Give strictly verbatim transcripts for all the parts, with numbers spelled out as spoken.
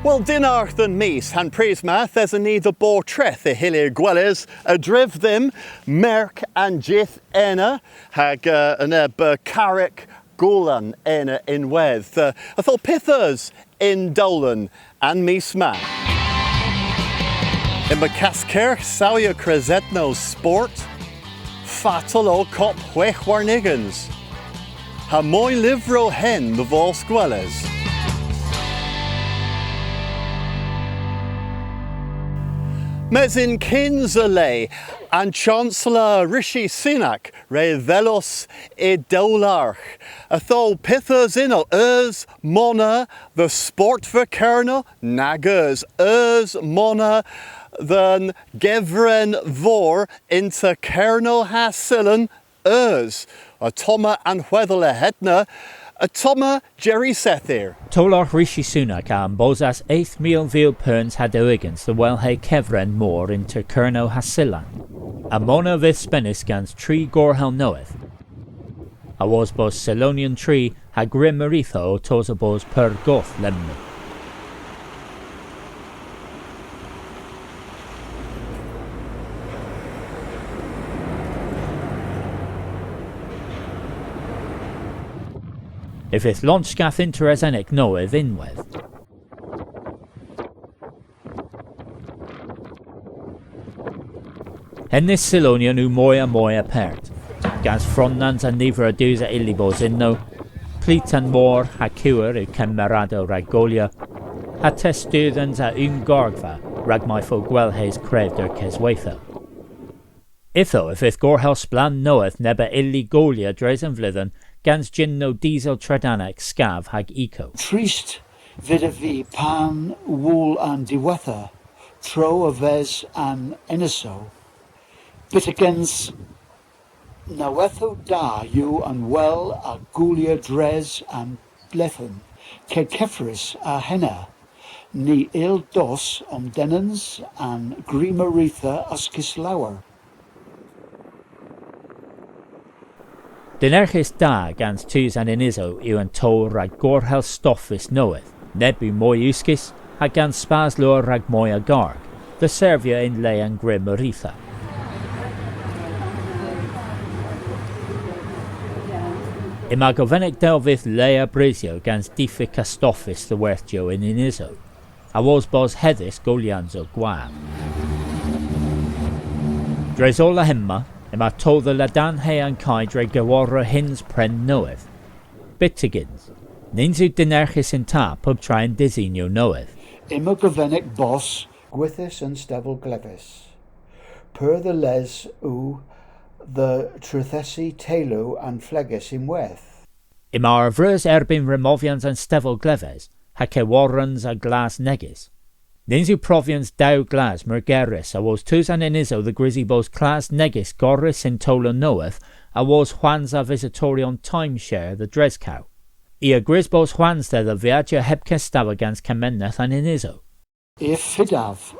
Wel, dynnargh dhe'n mis, ha'n prys ma, yth esen ni dhe Borthtreth y hyllir gweles a-dryv dhymm, merk an jydh ena, hag, eh, an neb, eh, karrek golan ena ynwedh. Eh, ytho pyth eus y'n dowlen an mis ma? Yma kaskyrgh sawya kresennow sport, fatel o COP hwegh warn ugens. Ha moy lyvrow hen dhe vos gweles. Mes yn kynsa le, an Chancellor Rishi Sunak re dhellos y dowlargh. Ytho pyth eus ynno, eus mona dhe sport yn Kernow? Nag eus. Eus mona dhe'n gevren vor ynter Kernow ha Syllan? Eus. Ottomma an hwedhel a henna, ottomma Jerry Sethir. Towlargh Rishi Sunak a ambosas eth mil vil peuns ha dew ugens dhe wellhe kevren mor ynter Kernow ha Syllan. An mona a vydh spenys gans tri gorhel nowydh. Awos bos Scillonian tri ha Grymmyretha ow tos ha bos pur goth lemmyn. Y fydh lonchskath ynteresenek nowydh ynwedh. Henn yw Scillonian yw moy ha moy apert, gans fronnans a niver a dus a ylli bos ynno, klit an mor ha kewer yw kemmeradow rag golya, ha testudhans a unn gargva rag may fo gwellhes krevder kesweythel. Ytho y fydh gorhel splann nowydh neb a ylli golya dres an vledhen gans jynnow diesel tredanek skav hag eko. Trist vydhav vy pan wel an diwettha tro a-ves an ynysow. Byttegyns, nowodhow da yw an wel a golya dres an bledhen. Keskefrys a henna, ny yll dos omdennans an Grymmyretha uskis lowr. Dynerghys da gans tus an ynysow yw an towl rag gorhel stoffys nowydh, neb yw moy uskis, ha gans spas lowr rag moy a garg, dhe servya yn le an Grymmyretha. Yma govenek dell vydh le a brysyow gans difyk a stoffys dhe werthjiow yn ynysow, awos bos hedhys golyansow gwav. Dres oll a hemma, yma towl dhe ledanhe an kay dre geworra hyns prenn nowydh. Byttegyns, nyns yw dynerghys yn ta puptra yn desinyow nowydh. Yma govenek bos gwithys an stevel gleves. Pur dhe les yw dhe drethesi teylu an fleghes ynwedh. Yma arvres erbynn removyans an stevel gleves, ha keworrans a glas negys. Nyns yw provyans dew glas meurgerys awos tus an ynysow dhe grysi bos klas negys gorrys yn towlen nowydh awos hwans a vysytoryon timeshare dhe Dreskaw. I a grys bos hwans dhedha viajya heb kestava gans kemeneth an ynysow. Y fydhav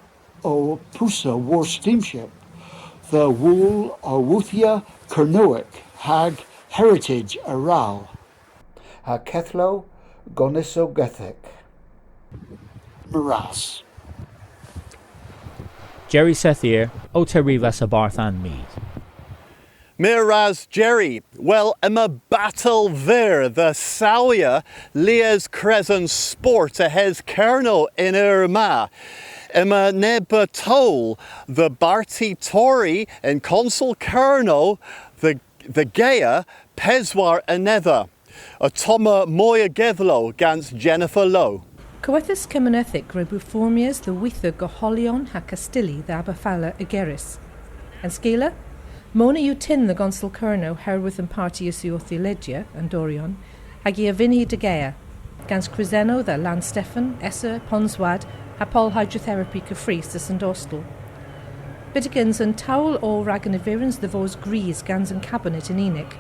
ow posa war steamship dhe wul arwodhya Kernewek hag heritage aral. Ha kedhlow gonisogethek. Meur ras. Jerry Sethir, ow terivas a-barth An Mis. Meur ras Jerry. Wel, yma batel veur dhe sawya lies kresen sport a-hys Kernow y'n eur ma. Yma neb a towl dhe Barti Tori yn Konsel Kernow dhe, dhe geia peswar anedha. Ottomma moy a gedhlow gans Jennifer Lowe. Kowethas kemenethek re beu formys dhe witha goholyon ha kastylli dhe Aberfala ygerys. An skila? Mona yw tynn dhe Gonsel Kernow herwydh an parti usi orth y ledya, an Doryon, hag i a vynn y degea, gans kresennow dhe Lannstefan, Essa, Ponswad, ha poll hydrotherapy keffrys dhe Sen Ostel. Byttegyns, an towl o rag an niverans dhe vos gwrys gans an kabinet yn unnik.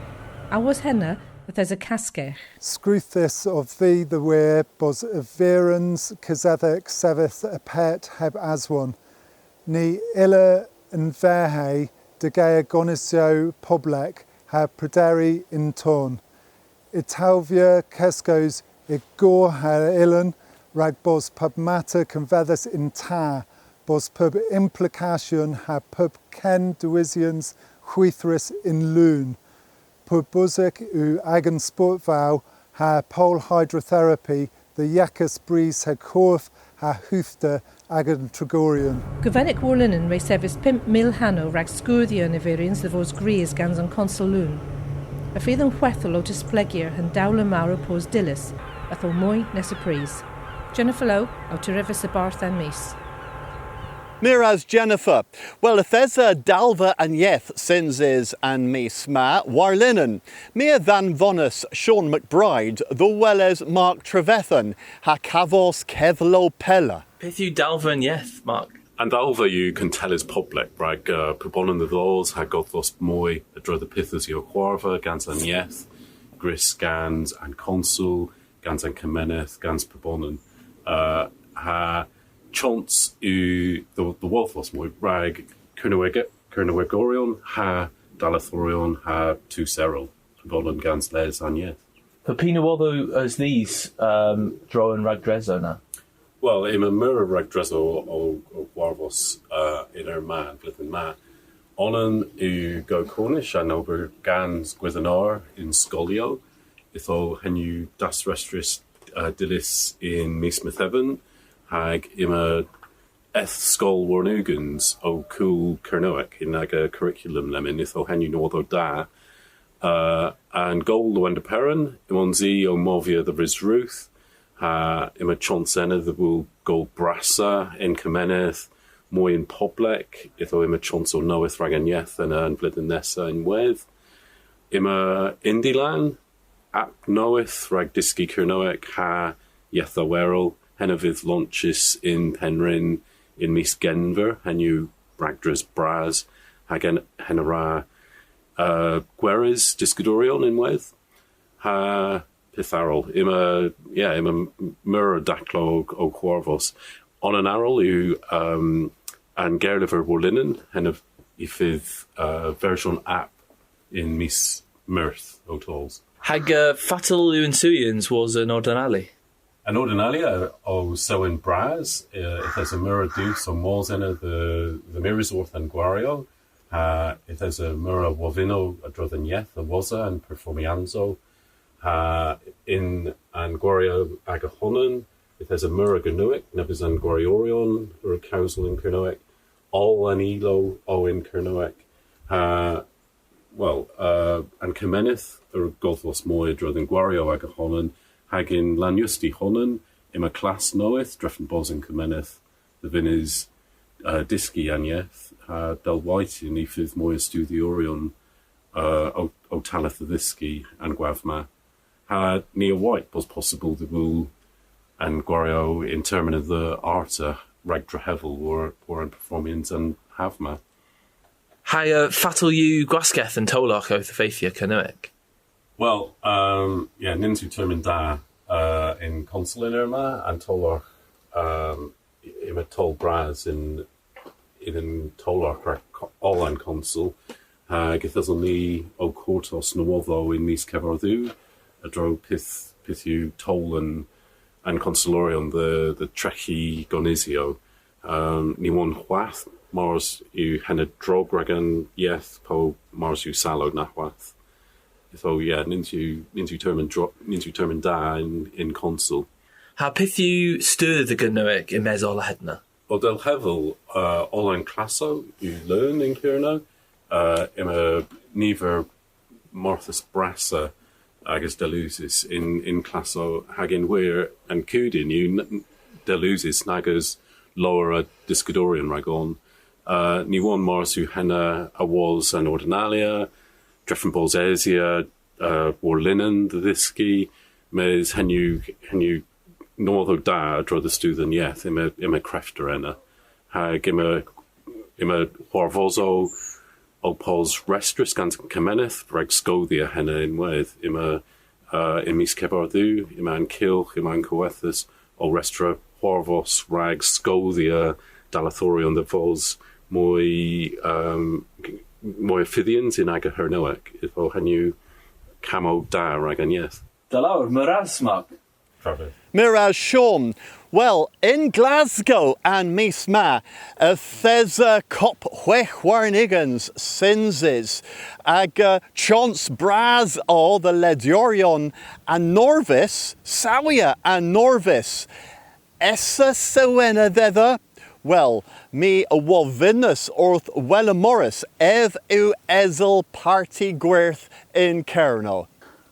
Awos henna, yth esa kaskyrgh. Skwithys ov vy dhe wir bos y vyrons kesedhek sevith apert heb aswon. Ny yllir an verhe degea gonisyow poblek ha prederi yn ton. Y towlvia keskows y gour ha yllyn Rag bos pub mater konvedhes yn ta, bos pub implikasyon ha pub ken dewisyans hwithrys yn leun. Pub bosek yw agan sportvow ha pole hydrotherapy dhe yeghas brys ha korf ha hudhder agan trigoryon. Govenek Warlinen re sevis pymp mil hanow rag skoodhya an niveryans dhe vos gwrys gans an konsel leun. Y fydh an hwedhel ow tisplegya an dowlen ma rag pos dyllys, ytho moy nessa prys. Jennifer Lowe, ow terivas a-barth An Mis. Meur ras Jennifer. Wel, yth esa dalva an yeth synsys an mis ma, warlinen. My a dhanvonas Sean McBride dhe weles Mark Trevethan ha kavos kedhlow pella. Pyth yw dalva an yeth, Mark? An dalva yw kuntelles poblek, rag, uh, pubonan dhe dhos ha godhvos moy a-dro dhe pyth usi ow hwarva gans an yeth, gwrys gans an konsel, gans an gemeneth, gans pubonan. Uh, ha chons yw dhe, dhe wodhvos moy rag Kerneweg-, Kernewegoryon ha dallethoryon ha tus erel, pubonan gans les an yeth. Py nowodhow eus dhis, um, a-dro dhe'n ragdresow na? Wel, yma meur a ragdresow ow, ow hwarvos, uh, y'n eur ma, an vledhen ma. Onan yw Go Cornish, an ober gans Gwydhen Ar yn skolyow. Ytho henn yw dasrestrys, uh, dyllys yn mis Metheven, hag yma eth skol warn ugens ow kul Kernewek yn aga curriculum lemmyn, ytho henn yw nowodhow da. Uh, an gool Lowender Peran, ymons i ow movya dhe Resrudh, ha yma chons ena dhe wul gool brassa y'n gemeneth, moy yn poblek, ytho yma chonsow nowydh rag an yeth ena an vledhen nessa ynwedh. Yma Indylan, app nowydh rag dyski Kernewek ha yethow erel, henna a vydh lonchys yn Pennrynn yn mis Genver, henn yw ragdres bras, hag en-, henna a wra, uh, gweres dyskadoryon ynwedh. Ha pyth arall, yma, yeah, yma m-, meur a daklow ow hwarvos. Onan arall yw, um, an gerlyver warlinen, henna y fydh, uh, versyon app yn mis Meurth ow tos. Hag, uh, fatel yw an sewyans wosa an Ordinalia? An Ordinalia o sewen bras, uh, yth esa meur a dus ow mos ena dhe, dhe mires orth an gwariow, ha yth esa meur a wovynnow a-dro dhe'n yeth a-wosa an performyansow, ha yn an gwariow aga honan, yth esa meur a Gernewek, nebes an gwariow ow kewsel yn Kernewek, oll an ilow o yn Kernewek, ha, wel, uh, an gemeneth a wra godhvos moy a-dro dhe'n gwariow aga honan, hag yn Lannust y honan, yma klass nowydh, drefen bos an gemeneth, dhe vynnes, uh, dyski an yeth, ha dell waytyn y fydh moy a studhyoryon, uh, ow, ow talleth dhe dhyski an gwav ma. Ha ni a wayt bos possybyl dhe wul an gwariow yn termyn a dheu arta rag drehevel war, war an performyans an hav ma. Hag, uh, fatel yw gwasketh an towlargh owth effeythya Kernewek? Wel, um, yeah, nyns yw termyn da, uh, yn konsel y'n eur ma, an towlargh, um, yma toll bras yn, yn, yn towlargh rag ko-, oll an konsel. Hag yth eson ni ow kortos nowodhow yn mis Kevardhu, a-dro pyth, pyth yw toll an, an konseloryon dhe, dhe dreghi gonisyow. Um, ny wonn hwath mars yw henna drog rag an yeth po mars yw salow na hwath. Ytho, yeah, nyns yw, nyns yw termyn dro-, nyns yw termyn da yn, yn konsel. Ha pyth yw studh a Gernewek yn-mes oll a hedna? Wel, dell hevel, uh, oll an klassow yw leun yn Kernow. Uh, yma niver marthys brassa ages dell usys yn, yn klassow, hag yn hwir an kudyn yw n-, dell usys nag eus lowr a dyskadoryon ragon. Uh, ny wonn mars yw henna awos an Ordinalia, drefen bos esya, uh, warlinen dhe dhyski, mes henn yw, henn yw nowodhow da a-dro dhe studh an yeth, yma, yma krefter ena. Hag yma, yma hwarvosow ow pos restrys gans an kemeneth rag skoodhya henna ynwedh. Yma, uh, yn mis Kevardhu, yma an kylgh, yma an kowethas ow restra hwarvos rag skoodhya dallethoryon dhe vos moy, um, g-, moy a fydhyans yn aga Hernewek. Ytho henn yw kamm da rag an yeth. Da lowr, meur ras, Mark. Meur ras, Sean. Wel, yn Glasgow an mis ma, yth esa COP hwegh warn ugens synsys, hag, eh, chons bras o dhe ledyoryon an norvys, sawya an norvys. Esa sewena dhedha? Wel, my a wovynnas orth Wella Morris, ev yw esel Parti Gwyrdh yn Kernow.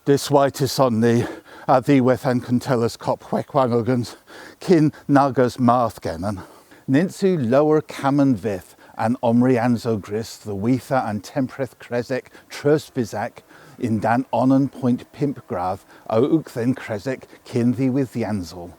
Diswaytys on ni a-dhiwedh an kuntelles COP hwegh warn ugens, kyn nag eus marth genen. Nyns yw lowr kammenn vyth an omryansow gwrys dhe witha an tempredh kresek treusvysek yn-dann onan poynt pymp gradh a-ugh dhe'n kresek kyn-dhiwedhyansel.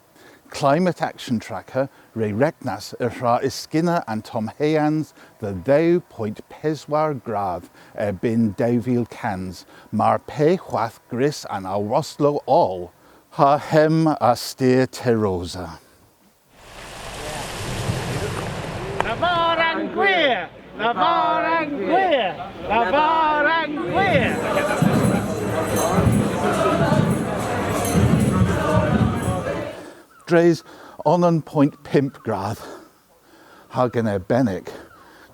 Climate Action Tracker re reknas y hwra yskynna an tomheans dhe dhew poynt peswar gradh erbynn dew vil kans, mar pe hwath gwrys an awostlow oll, ha hemm a styr Terosa. Lavar an gwir! Lavar an gwir! Lavar an gwir! Dres onan poynt pymp gradh, hag yn arbennik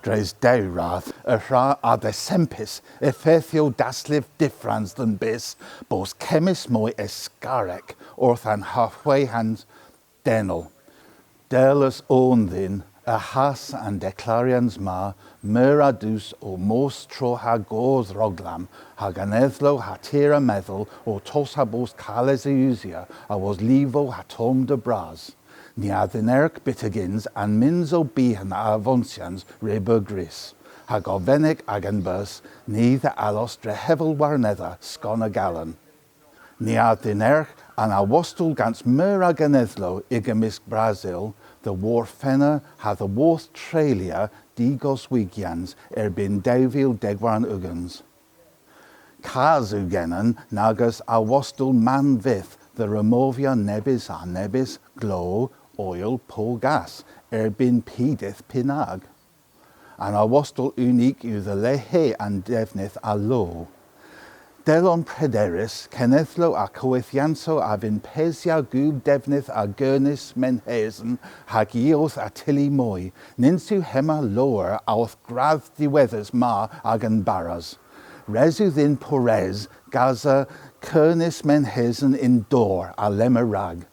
dres dew radh, y hwra a-dhesempis effeythyow daslyv dyffrans dhe'n bys bos kemmys moy eskarek orth an hwarhweghans denel. Dell eus own dhyn, y has an deklaryans ma, meur a dus ow mos tro ha goth roglamm, ha genedhlow ha tir a medhel ow tos ha bos kales a usya awos livow ha tomm a bras. Ni a dhynergh byttegyns an myns ow byghan a avonsyans re beu gwrys, ha govenek agan bys ni dhe allos drehevel warnedha skon a galon. Ni a dhynergh an awostel gans meur a genedhlow y'ga mysk Brasil dhe worfenna ha dhe worth treylya digoswigyans erbynn dew vil deg warn ugens. Kas yw genen nag eus awostel mann vyth dhe removya nebes ha nebes, glo, oyl po gas, erbynn py dydh pynag. An awostel unnik yw dhe lehe an devnydh a lo. Dell on prederus, kenedhlow ha kowethyansow a vynn pesya gul devnydh a geunys menhesen hag i owth atylli moy, nyns yw hemma lowr orth gradh diwedhys ma agan baras. Res yw dhyn pores gasa keunys menhesen yn dor alemma rag.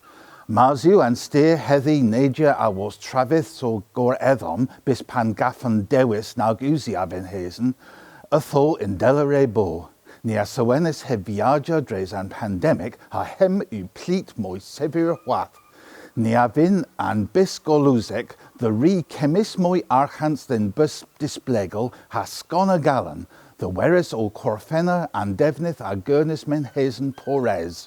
Mars yw an styr hedhi neyja awos travyth so gor edhom bys pan gaffon dewis nag usi a venhesen, ytho yndella re bo. Ni a sewenis heb viajya dres an pandemik ha hemm yw plit moy sevur hwath. Ni a vynn an bys golusek dhe ri kemmys moy arghans dhe'n bys displegel ha skon a galon, dhe weres ow korfenna an devnydh a geunys menhesen pores.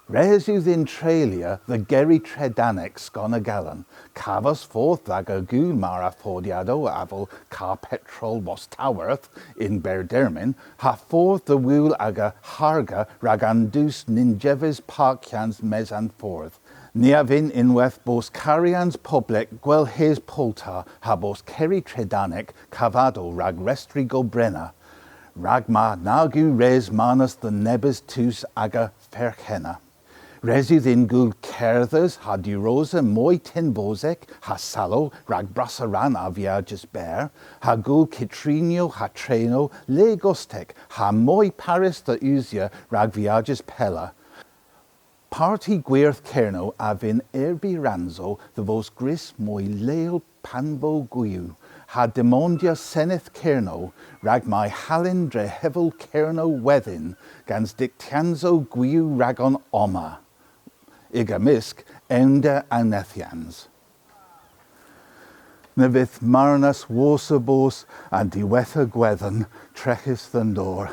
Res yw dhyn treylya dhe gerri tredanek skon a galon, kavos fordh dh'aga gul mar affordyadow avel karr petrol wostowerth yn berdermyn, ha fordh dhe wul aga harga rag an dus ny'n jeves parkyans mes a'n fordh. Ni a vynn ynwedh bos karyans poblek gwellhes polta ha bos kerri tredanek kavadow rag restri gobrena. Rag ma nag yw res marnas dhe nebes tus aga ferghhenna. Res yw dhyn gul kerdhes ha diwrosa moy tennvosek ha salow rag brassa rann a viajys berr, ha gul kyttrinyow ha trenow le gostek ha moy parys dhe usya rag viajys pella. Parti Gwyrdh Kernow a vynn erbi ransow dhe vos gwrys moy leel panvow gwiw, ha demondya Senedh Kernow rag may hallyn drehevel Kernow wedhyn gans diktyansow gwiw ragon omma, y'ga mysk ewnder anedhyans. Ny vydh marnas wosa bos an diwettha gwedhen treghys dhe'n dor.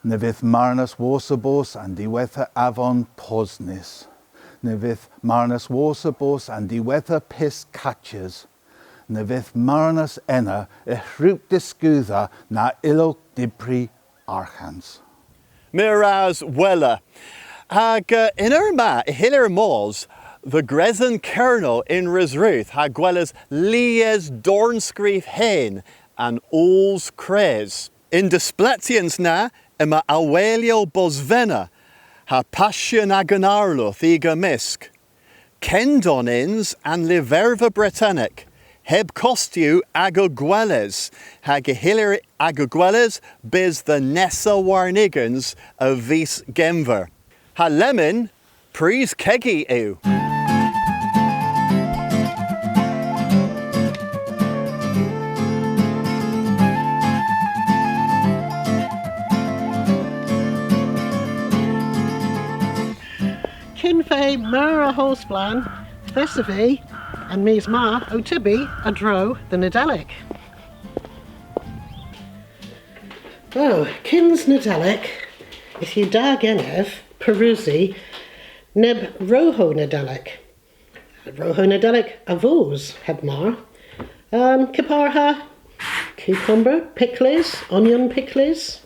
Ny vydh marnas wosa bos an diwettha avon posnys. Ny vydh marnas wosa bos an diwettha pysk kachys. Ny vydh marnas ena y hwrug diskudha na yllowgh dybri arghans. Meur ras Wella. Hag, eh, y'n eur ma, y hyllir mos dhe Gresen Kernow yn Resrudh ha gweles lies dornskrif hen an Oos Kres. Y'n displetyans na yma aweylow Bosvena ha Pasyon agan Arlodh y'ga mysk. Kendon yns an lyverva Bretennek, heb kost yw aga gweles, hag y hyllir aga gweles bys dhe'n nessa warn ugens a vis Genver. Ha lemmyn, prys kegi yw. Kyn fe meur a howl splann, yth esov vy an mis ma ow tybi a-dro dhe Nadelik. O, kyns Nadelik, yth yw da genev pareusi neb rohow Nadelik. Rohow Nadelik a vos, heb mar. Um, kepar ha cucumber, pickles, onion pickles,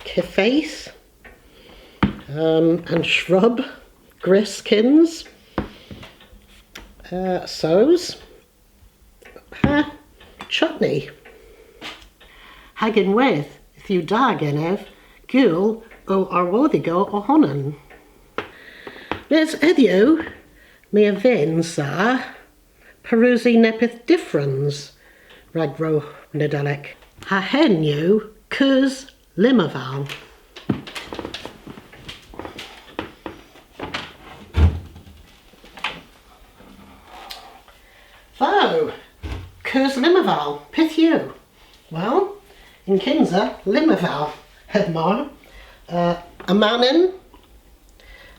kyfeyth, um, an shrub, grysk kyns, uh, sows, ha chutney. Hag ynwedh, yth yw da genev gul ow arwodhigow ow honan. Mes hedhyw, my a vynsa pareusi neppyth dyffrans rag rohow Nadelik. Ha henn yw keus lymaval. Tho, keus lymaval, pyth yw? Wel, yn kynsa, lymaval, heb mar. Uh, amanyn,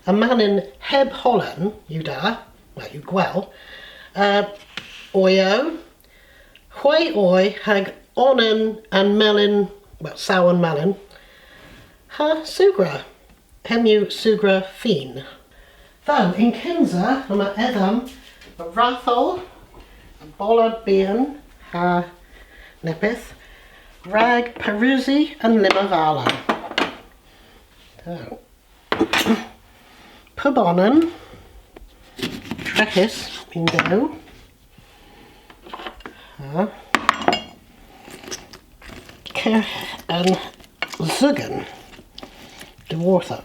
amanyn heb holan yw da, wel, yw gwell. Uh, oyow, hwegh oy hag onan an melyn, wel, saw an melyn, ha sugra. Hemm yw sugra fin. Tho, yn kynsa, yma edhom rathel, bolla bian, ha neppyth, rag pareusi an lymaval. Tho. Pubonan, treghys yn dew. Ha. Kergh an sugen dhywortha.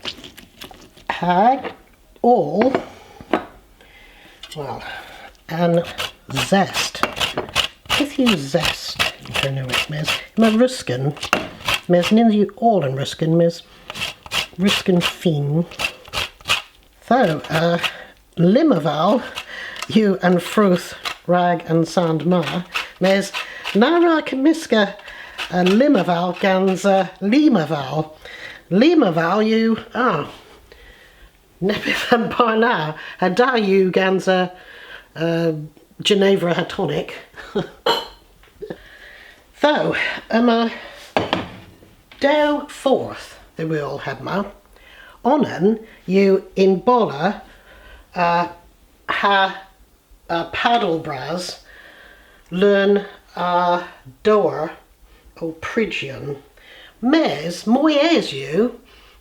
Hag oll, wel, an zest. Pyth yw zest yn Kernewek? Mes, yma rusken. Mes nyns yw oll an rusken, mes rusken fin. Tho, uh, lymaval yw an frooth rag an sand ma, mes na wra kemyska, uh, lymaval gans, uh, limaval. Limaval yw, ah, neppyth a'n par na, ha da yw gans, uh, uh, jenevra ha tonic. Tho, yma dew fordh dhe wul heb mar. Onan yw yn bolla, uh, ha, uh, padel bras, leun a dowr ow pryjyon. Mes moy es yw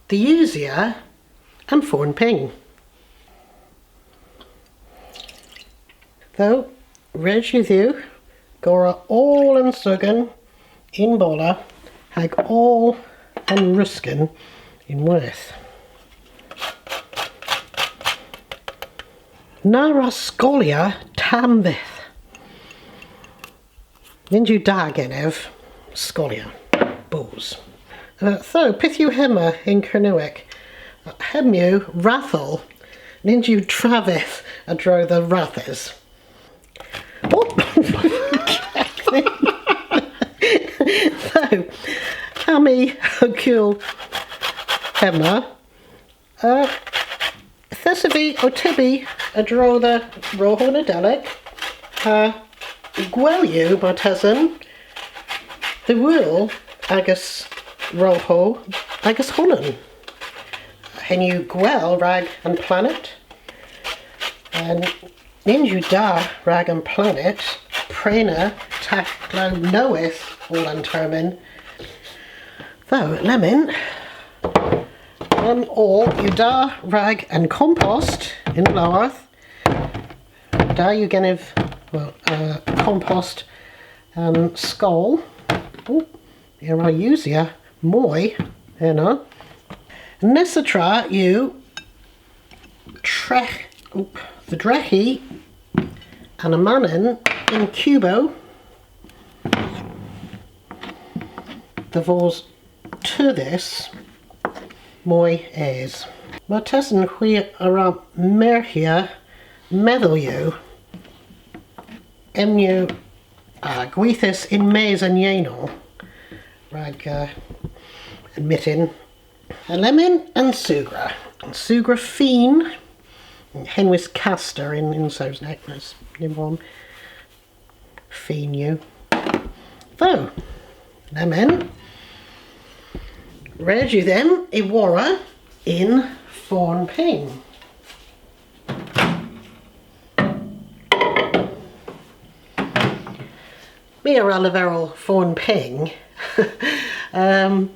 dhe usya an forn ping. Tho, res yw dhywgh gorra oll an sugen yn bolla hag oll an rusken ynwedh. Na wra skolya tamm vyth. Nyns yw da genev skolya. Boos. Uh, tho, pyth yw hemma yn Kernewek? Hemm yw rathel. Nyns yw travyth a-dro dhe rathes. Oh! Tho, ha my ow kul hemma. Uh, yth esov vy ow tybi a-dro dhe rohow Nadelik, ha gwell yw martesen dhe wul agas rohow agas honan. Henn yw gwell rag an planet. An Nyns yw da rag an planet prena taklow nowydh oll an termyn. Tho, lemmyn, an oll yw da rag an kompost yn lowarth. Da yw genev, well, uh, kompost an skol. Oop, my a wra usya moy ena. Nessa tra yw tregh, oop, Dhe dreghi an amanyn yn kubow dhe vos teudhys moy es. Martesen hwi a wra merkya medhel yw, hemm yw, a, gwithys yn-mes an yeynell rag, uh, an myttin. Ha lemmyn an sugra. An sugra fin, henwys castor yn, yn Sowsnek, mes nyns yw. Fin yw. Ytho, lemmyn. Res yw dhymm y worra yn forn ping. My a wra leverel forn ping. Um,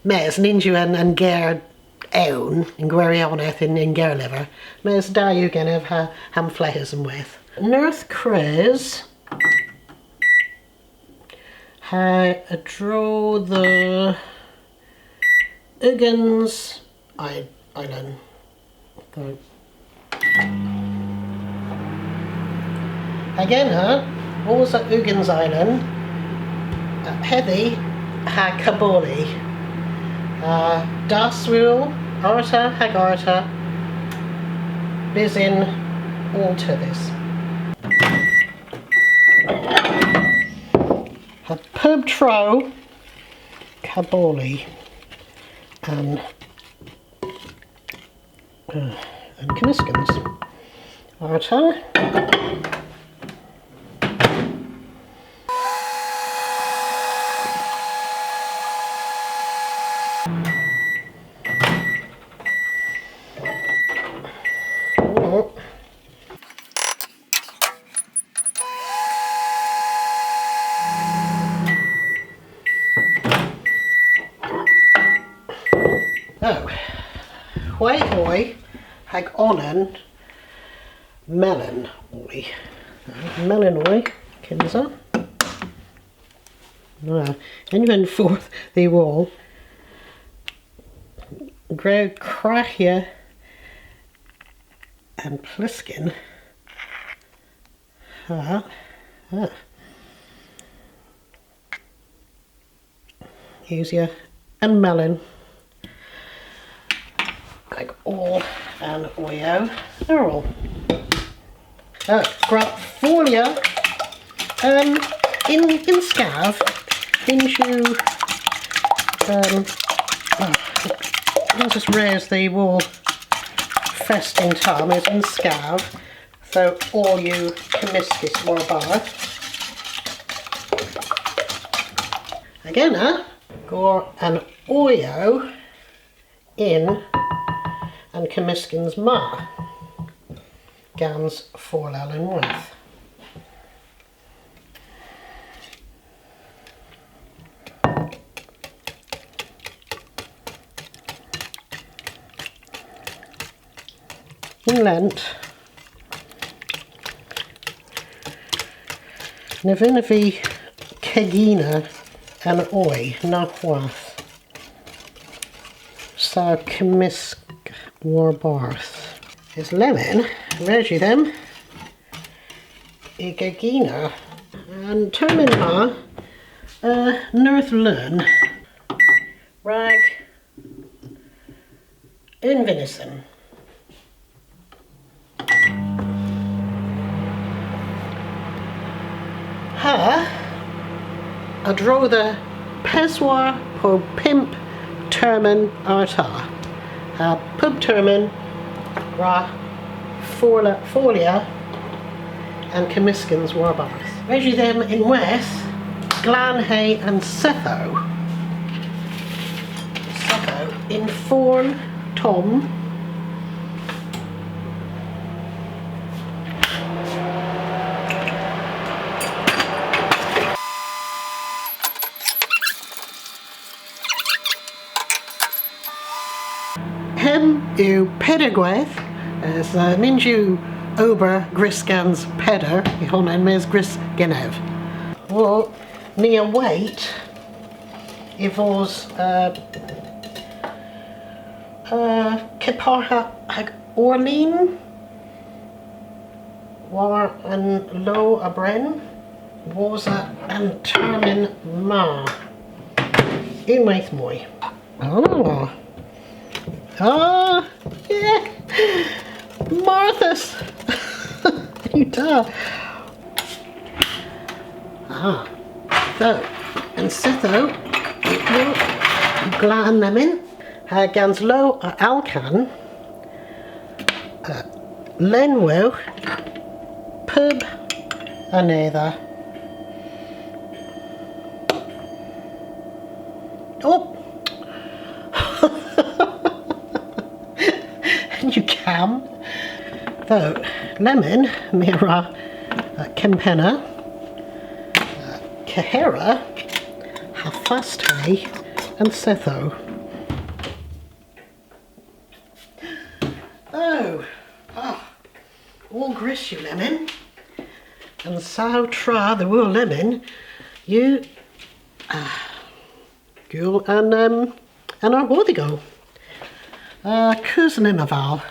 mes, nyns yw an, an ger ewn, yn gwiryonedh, yn, yn gerlyver. Mes da yw genev ha, ha'm fleghes ynwedh. Nerth kres ha a-dro dhe ugens ay-, aylen. So. Hag ena, wosa ugens aylen, uh, hedhi ha kaboli. Uh, daswul, arta hag arta, bys yn oll teudhys. Ha pub tro, kaboli an, uh, an kemyskans. Arta. Oh. Hwegh oy hag onan melyn oy. Melyn oy, kynsa. Na, unn fordh dhe wul. Gwra kragya an plisken. Ha, ha. Usya an melyn. Hag oll an oyow arall. Uh, gwra folya, um, yn, yn skav. Nyns yw, um, oh, nyns eus res dhe wul fest yn ta, mes yn skav. Ytho oll yw kemyskys warbarth. Hag ena, gorr an oyow yn an kemyskans ma gans forlal ynwedh. Yn lent, ny vynnav vy kegina an oy na hwath. Saw kemysk warbarth. Mes lemmyn, res yw dhymm y gegina. An termyn ma, uh, nerth leun. Rag unn vynysen. Ha, a-dro dhe peswar po pymp termyn arta. Ha pub termyn gwra forla-, folya an kemyskans warbarth. Res yw dhymm ynwedh glanhe an sethow. Sethow yn forn tomm. Hemm yw peder gweyth, es, uh, nyns yw ober gwrys gans peder y honan, mes gwrys genev. Wel, ni a wayt y vos, uh, uh, kepar ha, hag orlin. War an lo a bren, wosa an termyn ma. Unnweyth moy. Oh. Ah, yeah. Marthys. Yw da. Ah. So, an sethow, glan lemmyn, ha gans lo a alkan, uh, lenwewgh pub anedha. Oh! You can. Ytho, lemmyn, my a wra, uh, kempenna, uh, kehera, ha fastya an sethow. Oh, ah, oll gwrys yw lemmyn. An saw tra dhe wul lemmyn yw, ah, gul an, um, an arwodhigow. Uh, keusen emaval.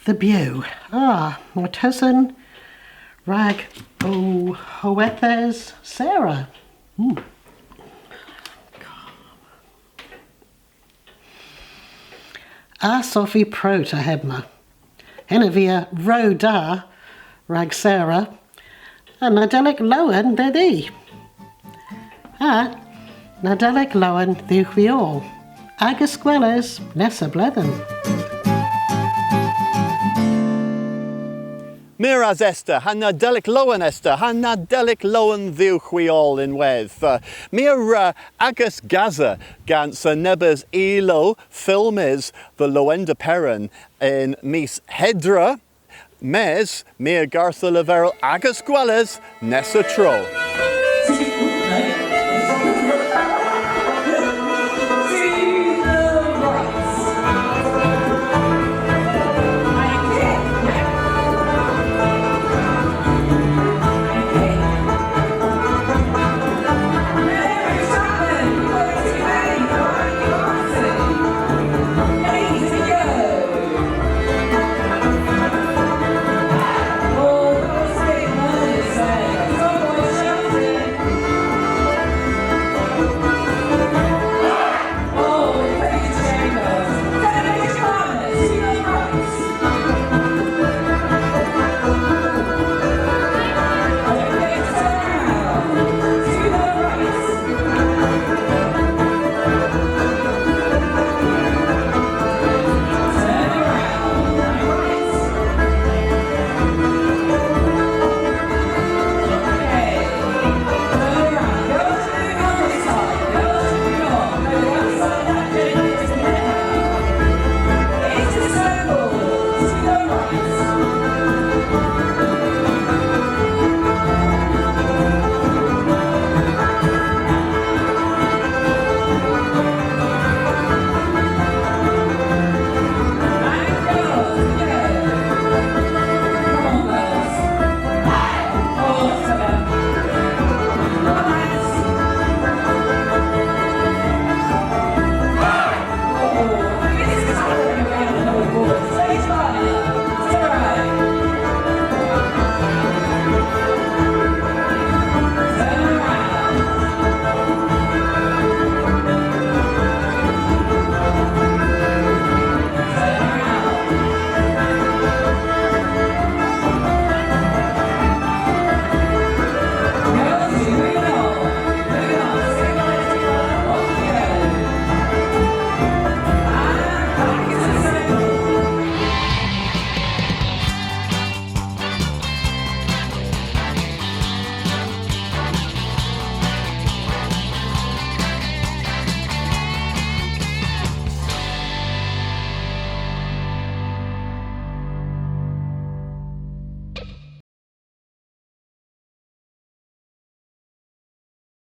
Dhe bew. Ah, martesen rag ow howethes Sarah. Mm. Ass ov vy prout a hemma. Henna a via ro da rag Sarah. Ha Nadelik Lowen dhedhi. Ha Nadelik Lowen dhywgh hwi oll. Agas gweles nessa bledhen. Meur ras Esther, ha Nadelik Lowen Esther, ha Nadelik Lowen dhywgh hwi oll ynwedh. Uh, my a wra, uh, agas gasa gans, uh, nebes ilow filmys dhe Lowender Peran yn mis Hedra, mes my a garsa leverel agas gweles nessa tro.